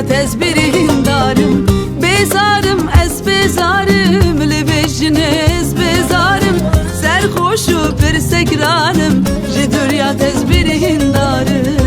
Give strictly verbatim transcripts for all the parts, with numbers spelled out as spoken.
Tez birîndarim, bêzarim, ez bêzarim, li vê jinê ez bêzarim. Serxweş û pir sekran im, ji dûriya tez birîndarim.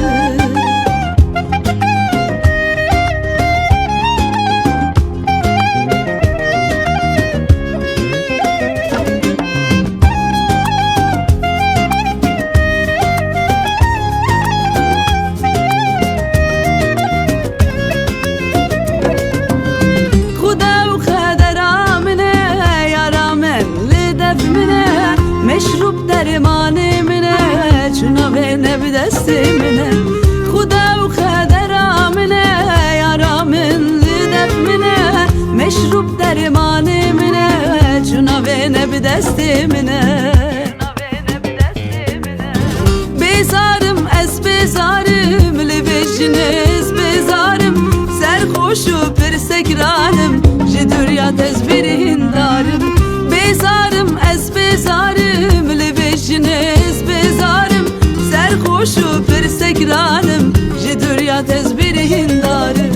Xuda û xedera min e, yara min li dev min e, meşrûb dermanê min e, çûna vê ne bi destê min e. Xuda û xedera min e, yara min li dev min e, meşrûb dermanê min e, çûna vê ne bi destê min e. Bêzarim, ez bêzarim, li vê jinê ez bêzarim. Serxweş û pir sekran im, ji dûriya tez birîndar im. Bêzarim, ez bêzarim, li vê jinê ez bêzarim. Serxweş û pir sekran im, ji dûriya tez birîndar im.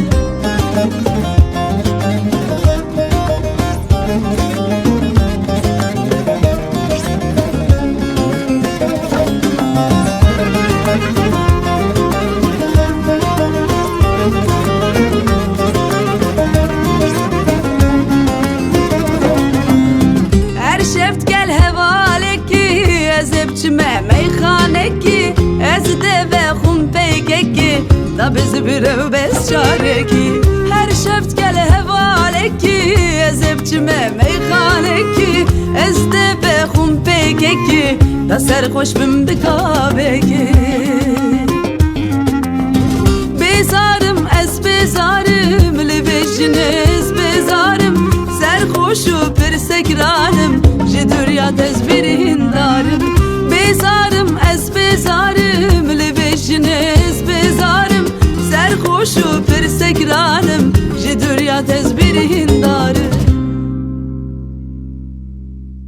Her şev digel hevalekî, ez ê biçime meyxanekî, ez dê vexwim peykekî, da bi zibire û bes çarekî. Her şev digel hevalekî, ez ê biçime meyxanekî, ez dê vexwim peykekî, da serxweş bim bi kavekî. Bêzarim, ez bêzarim, li vê jinê ez bêzarim. Serxweş û